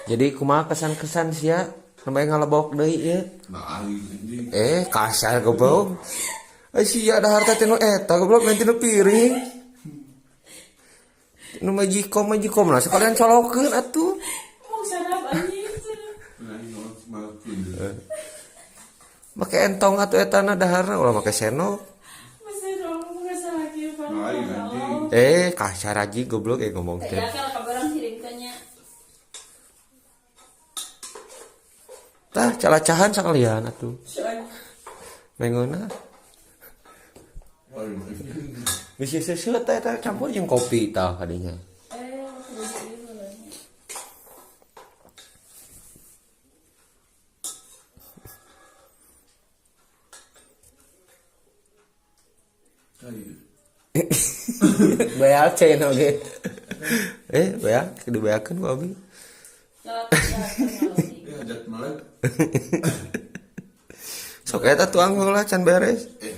Jadi kumaha kesan-kesan sia nembe ngalebok deui ieu? Nah, aing anjing. Eh, kasar goblok. Eh sia dahar teh nu eta goblok lain tinu piring. Nu magicom magicom lah sekalian colokeun atuh. Mau sarap anjing. Nah, aing naon semakin. Make entong atuh etana daharna ulah make sendok. Mesti dong, bukan salah kieu Pak. Nah, aing anjing. Eh, kasar aja goblok eh ngomong teh. Ya kalau kabarang kirimkannya. Tah calacahan sekalian atuh. Soalnya Mengona. Aing anjing. Bisa sesuatu teh eta campur jeung kopi tah kadinya. eh terus ieu lah. Aing. Bayar cen oge. Eh, bayar dibayarkeun ku abi. Lewat jalan. Eh, hajat melek. Sok eta tuang heula can beres. Eh,